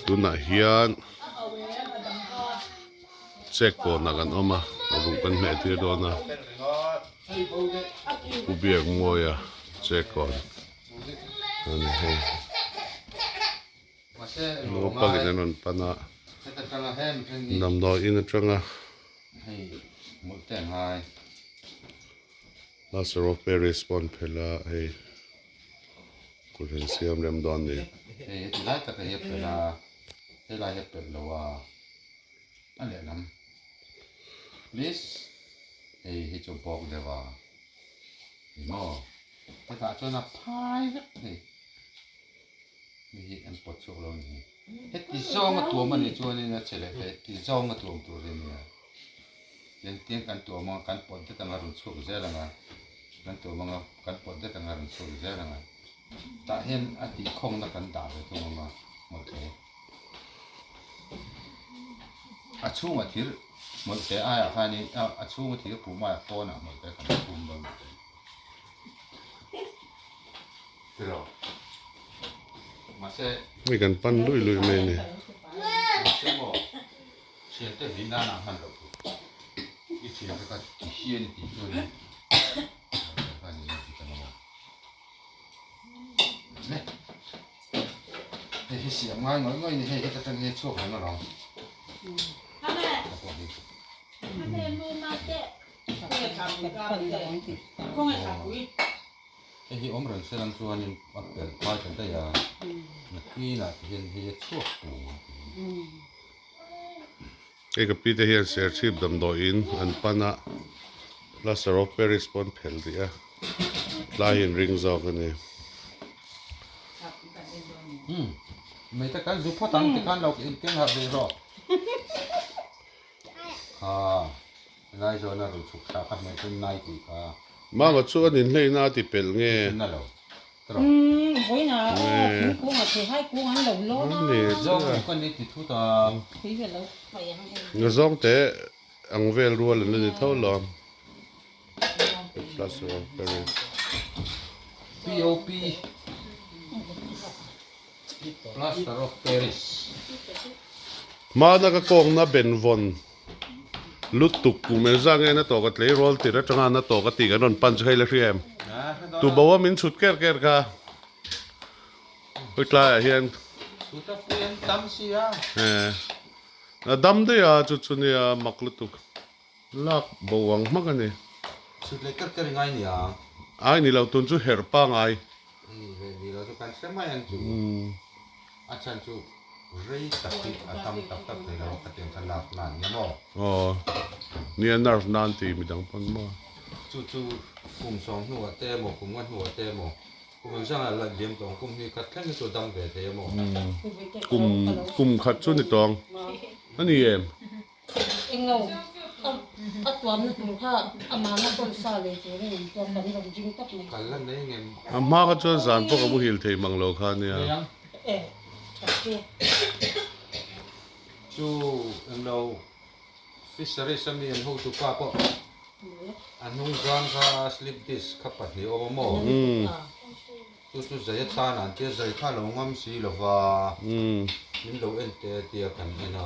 Tunah hian check kawnah kan awm a ruh kan hmeh tir dawn a Pu Biakmawia check kawn a ni hei naupang in an rawn pan a damdawi in atanga Plaster of Paris pawh an phelh a hei. Kut an siam rem dawn ni. Hei heti lai tak hi a pelh a, helai hi a pelh lo a, a lehlam please hei hi chu bawk deuh a ni maw hetah chuan a phai vek hei hei hi an pawt chhuak lo a ni hei heti zawnga tuam a nih chuanin a che leh thei heti zawnga tuam tur hi a nia. Tiang kan tuam anga kan pawt det anga rawn chhuak zel anga kan tuam anga kan pawt det anga rawn chhuak zel anga tah hian a tih khawngna kan dah ve thung anga hmawlhte a chhungah thir hmawlhte aiah khanin a chhunga thir pum aiah pawnah hmawlhte kan phum dawn tiraw mahse Hei kan pan lui lui mai a ni. Mahse maw. Thiante hi nana hman loh tur i thiante kha ti hian i tih chuan in hei hi siam ngai ngawih ngawih ni hei heta tang hian chhuak reng alawm hei hi awm reng se lang chuanin a pelh phai ta daih a nakinah ti hian hei a chhuak tur. Hei ka pi te hian Serchhip damdawiin an pan a, Plaster of Paris pawh an phelh rih a, tlai hi an ring zawk a ni. Mei te kan zu phawt ang tikhan lo in keng harh rih rawh. Kha lai zawn a rawn chhuk thla kha hmeh chuan nai tih kha. Mama chu an inhleina a ti pelh nge? Na lo. Zawng te ang vel rual an la ni tho lo. POP Plaster of Paris. Hmana ka kawngna benvawn lutuk kum engzah nge na tawh ka tleirawl tir atanga na tawh ka tih kan rawn pan chu hei la hria em? Tubo a min chhut ker ker kha hawi tlaiah hian a dam daih a chu chu nia mak lutuk lak bo ang hmak a ni. Chhut leh ker ker i ngai nia. Ai ni lo tun chu herh pangai. Ni leh ni lo chu kan hre mai ang chu. A chhan chu rei tak hi a tam tak tak thei lo a khatiang kha nerve nan nia maw? Aw, nia nerve nan ti midang pawn maw? Chu chu kum sawm hnuah te emaw kum nga hnuah te emaw kum engzang ah la liam tawh ang kum hnih khat thleng hi chu a dam ve thei emaw? Kum kum khat chu ni tawng a ni em? Englo a tuamna tur kha amahna pawisa lei turin an tuam kan rawn ring tawp mai. Kal la nei ngem. A hma kha chuan zan pawh ka muhil thei mang lo kha nia. E that chu. Chu englo fisheries ami an hotu pa pawh a hnung zang kha slip disc kha pahnih awm a maw? Chu chu zai atan an tia zai kha lo ngam si lova min lo en teh a tia kan en a.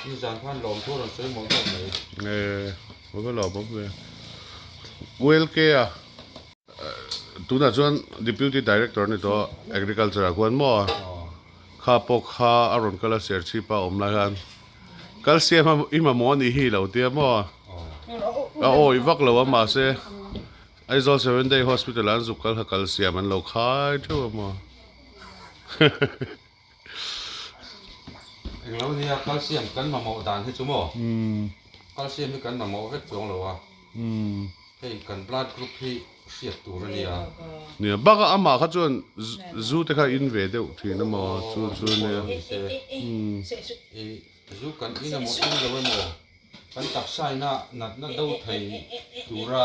Ni zan khan lawm thu a rawn sawi mawlh mawlh mai. E, a va lawm awm ve. ULK a tunah chuan Deputy Director a ni tawh a, Agriculture ah khuan maw? Kha pawh kha a rawn kal a Serchhip a awm lai khan Calcium a i mamawh a nih hi lo tia maw? A awih vak lo a mahse Aizawl Seven Day Hospital ah an zuk kal kha Calcium an lo khai theuh a maw? Englo nia calcium kan mamawh dan hi chu maw? Calcium hi kan mamawh vek chuang lo a, hei kan blood group hi hriat tur a nia. Nia, bakah amah kha chuan zu te kha in ve deuh thin a maw chu chu nia. I zu kan in emaw in lo emaw kan taksa ina natna do thei tura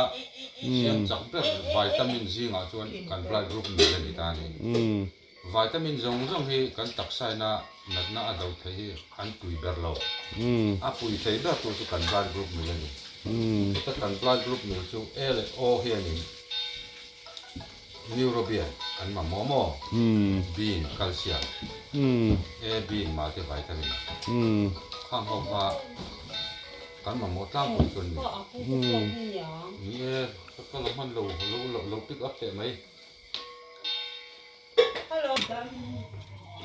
siam chak ber vitamin zingah chuan kan blood group mil a ni ta a ni. Vitamin zawng zawng hi kan taksaina natna a do theih hi an pui ber lo. A pui thei ber tur chu kan blood group mil a ni. Chuta kan blood group mil chu A leh O hianin Neurobian an mamawh maw? B in calcium. A, B multivitamin khang ho kha kan mamawh tlangpui chu a ni. Ni e, ka la hman lo, lo pick up teh mai.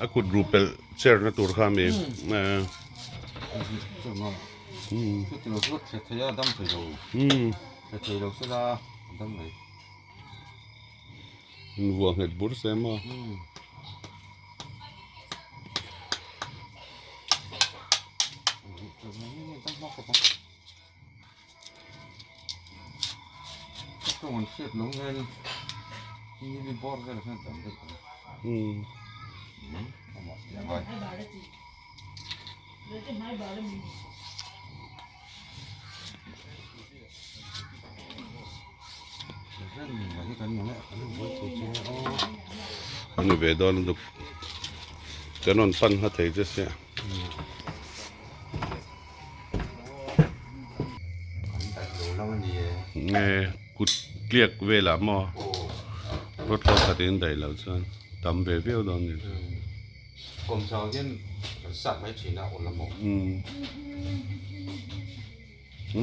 A kut ru pelh chair na tur kha mi Vuah nghet bur se maw. Ani ve dawn a duk kan rawn pan hma thei che sia. Nge kut tliak velah maw rod hlawk khat in daih loh chuan tam ve viau dawn ni.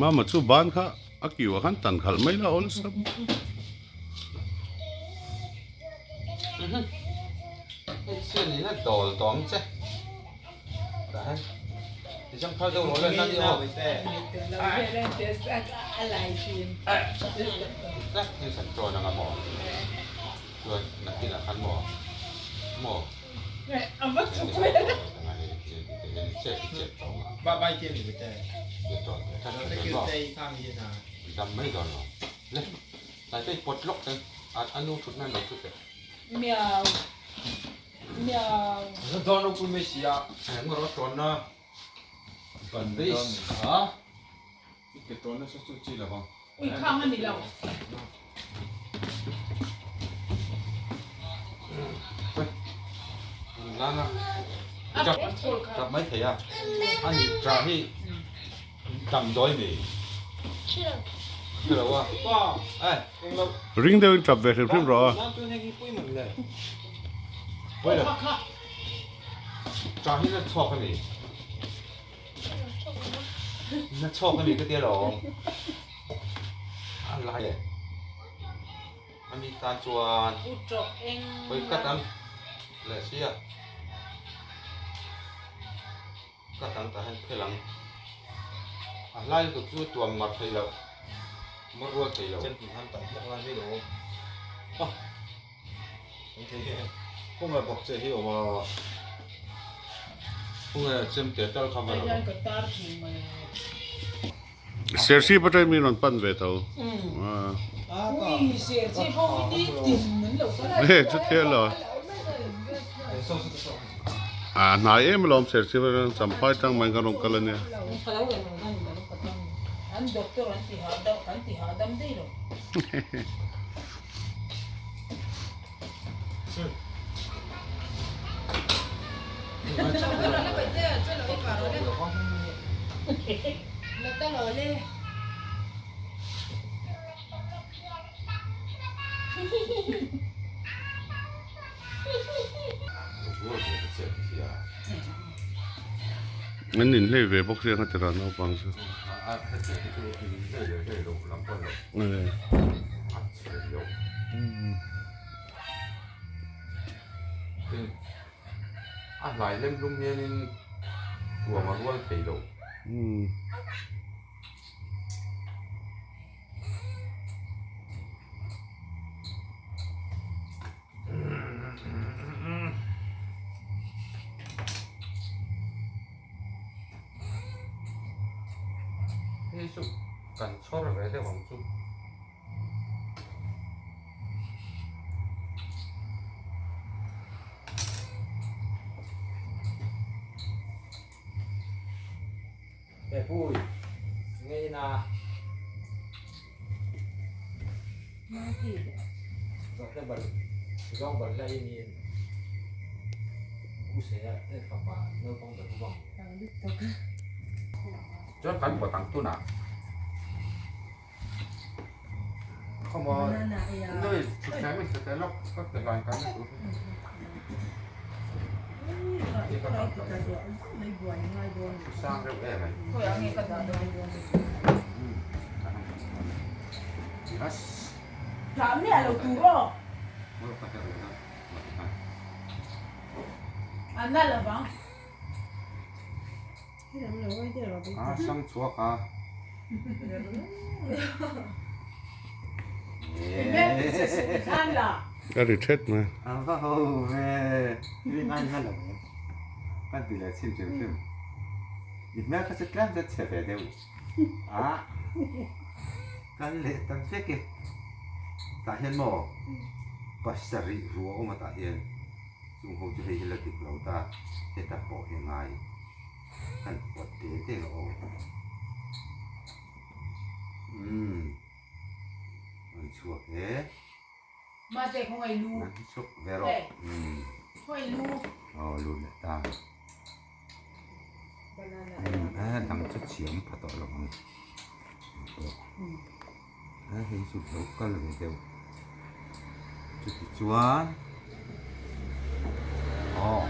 Mama chu ban kha a kiu ah khan tan khalh mai la awlsam. Ring deuhin tap ve hrim hrim rawh a. Na chhuak a ni ka tia lo a lai e ani tan chuan hawi cut ang leh sia cut ang tah hian phel ang a hlai lutuk chu tuam mar thei loh mar rual thei lo Serchhip atangin mi rawn pan ve tho. He chutia lo. A hnai em alawm Serchhip atang Champhai tang mai kan rawn kal ania. An inhlei ve bawk sia nga tira naupang chu. A hlai lem hlum hianin tuam a rual thei lo. Hei chu kan chhawr ve deuh ang chu. Chuan kan buat ang tunah. Sang reuh em ai. Yes. A sang chhuak a. A ri thet mai. A va ho ve. I ngai ngai lo em. Kan ti leh chhin hrim hrim. I hmel kha chu tlem zet chhe ve deuh. A kal leh ta vek e. Tah hian maw pasarih ruah awm a tah hian. Chung ho chu hei hi la dik lo ta, heta pawh hi ngai kan pawt te te nga aw. Umm an chhuak e. Mate khawngaih lu. An chhuak ve rawh. Umm. Khawngaih lu. Aw lut leh ta. Umm a dang chu chhiam pha tawh lo ang. A hei chu lo kal ve deuh chuti chuan aw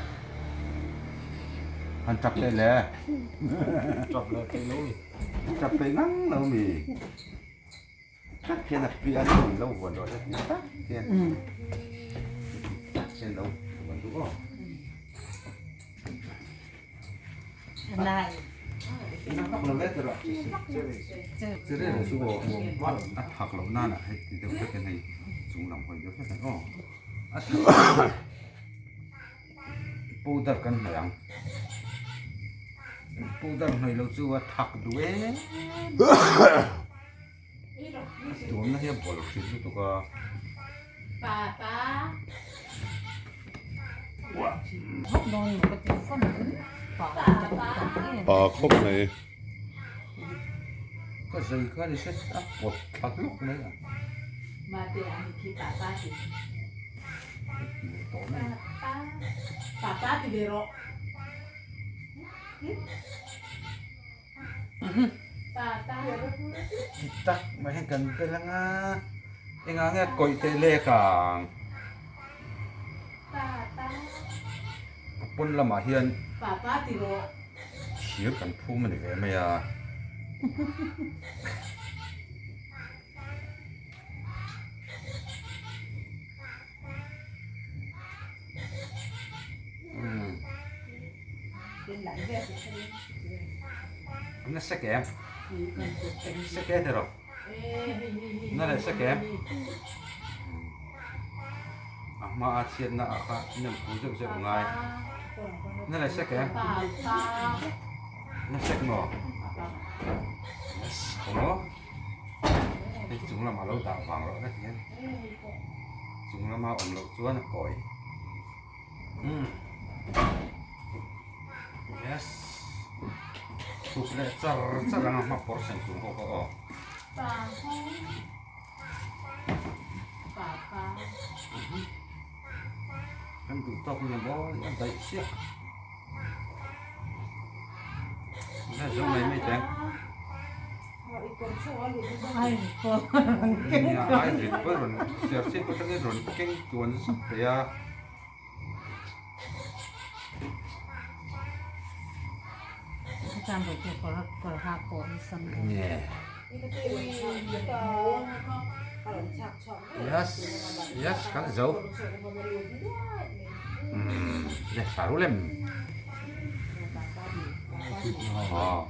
han tap leh le tap leh peih lo mi tap peih ngang lo mi tak hian a pian in lo vuan rawh se ti tak hian tak hian lo vuan duh aw. A thak loh nana hei ti deuh hlek in hei chung lam hawi deuh hlek ang aw a thak powder kan hnawih ang powder hnawih loh chu a thak duh em tuamna hi a bawlh hrilh lutuk a. Pa khawp mai. Ka zai kha ni se a pawt thla hlawk mai a. Ti tak mai hian kan bel anga engah nge kawih teh lek ang a pawn lamah hian thir kan phum a ni ve mai a. Na sek em? Sek e tiraw? Na leh sek em? A hma a chhiatna ah kha nem phu zeuh zeuh ngai. Na leh sek em? Na sek maw? Yes, khaw Hei chung lamah lo dah vang rawh na hian chung lama awm loh chuan a kawi umm yes chhuk leh char char ang a hma pawr sen chung ho kha aw. Kan duh tawk nia maw a daih chiah. Nge zo mai mai teng. Nia ai rit pawh rawn ser chip atangin rawn keng tuan zap thei a. Yes yes kan zo. Le saru lem.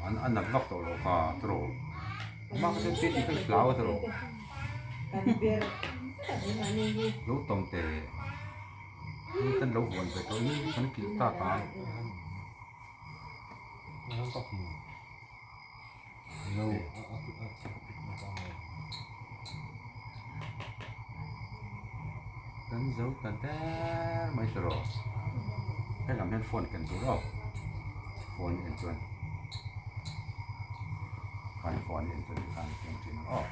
An an nat vak tawh lo kha tiraw. Amah kha chuan pit hi ka hlau a tiraw. Lo tawm teh. Kan lo vuan ve tawh in kan kilh tak ang. Lo. Kan zo ta der mai tiraw. Helam hian phone ken tur aw. Phone en chuan khan phone en chuan tikhan ken thin ang aw.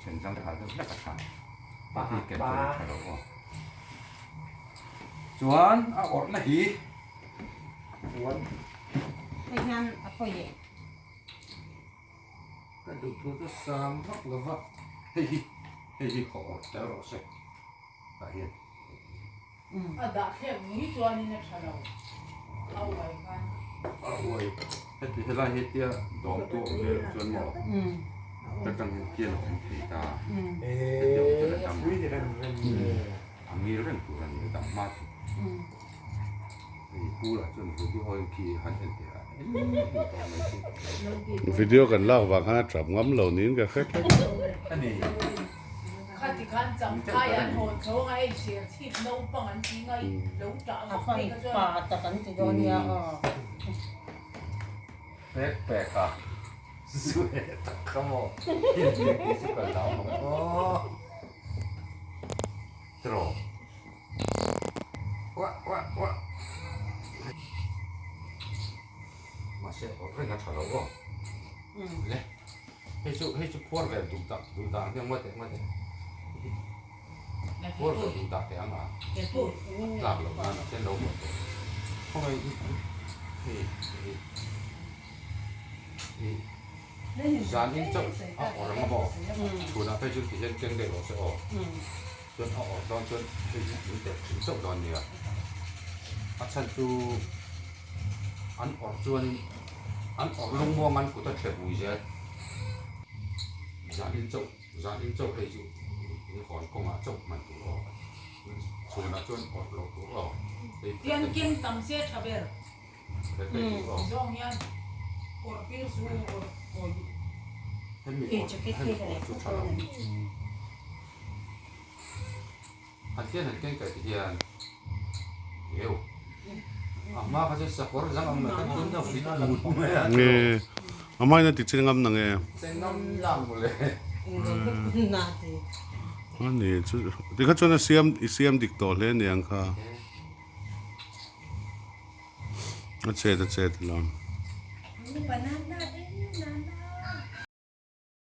Then zang thal deuh hlek a tha. Heti ken chuan a tha lo aw. Chuan a awrhna hi chuan Hei hian a pawi e. Ka duh thu chu sang vak lo va, hei hi hei hi haw awrh tel rawh se tah hian. A dah thlek ngei chuanin a tha lo. A uai heti helai hetia dawm tu awm ve loh chuan maw ta tang hian tian a awm thei ta heti awm chuan a dam a ngil reng tur a ni a dam hma chu hei pu lah chuan video ho khi han en teh a en tawh mai chu. Video kan lak vang khan a tap ngam lo niin ka hre tlat. A ni. Khati khan changkai an hawn chho anga hei ser chhip naupang an ti ngai lo tah A fan pa tak an ti dawn nia aw. Pek pek a zu eh tak kha maw in pek tih chu ka hlau ang aw tiraw uah uah uah mahse awrh reng a tha lo aw le. Hei chu hei chu phuar ve duh dah duh dan hian ngawi teh ngawi teh phuar ve duh dah teh ang a tlak loh nan a lo buai teh khawngaih hei hei hi zan in chauh a awrh ang a maw chhunah phei chuan ti hian keng deuh rawh se aw chuan a awrh dawn chuan hei hi in telh thin chauh dawn nia a chhan chu an awrh chuanin an awrh lungmuang an kut a thlep ui zel zan in chauh zan in chauh hei chu in hawn kawngah chauh hman tur aw chhunah chuan awrh loh tur aw hei Tian keng tam se tha ber phel phei tur aw zawng hian awrh tir chu awrh kawi duh. Hemi awrh hemi awrh chu tha lo Han tian han keng kaih ti hian eu a hma kha chuan sakawr zang ang mai khan tun a vit ut mai a Nge a hmain a ti che ngam nang e. Che ngam lang mawle. A ni chu tikha chuan a siam i siam dik tawh hle aniang kha. A chet a chet alawm.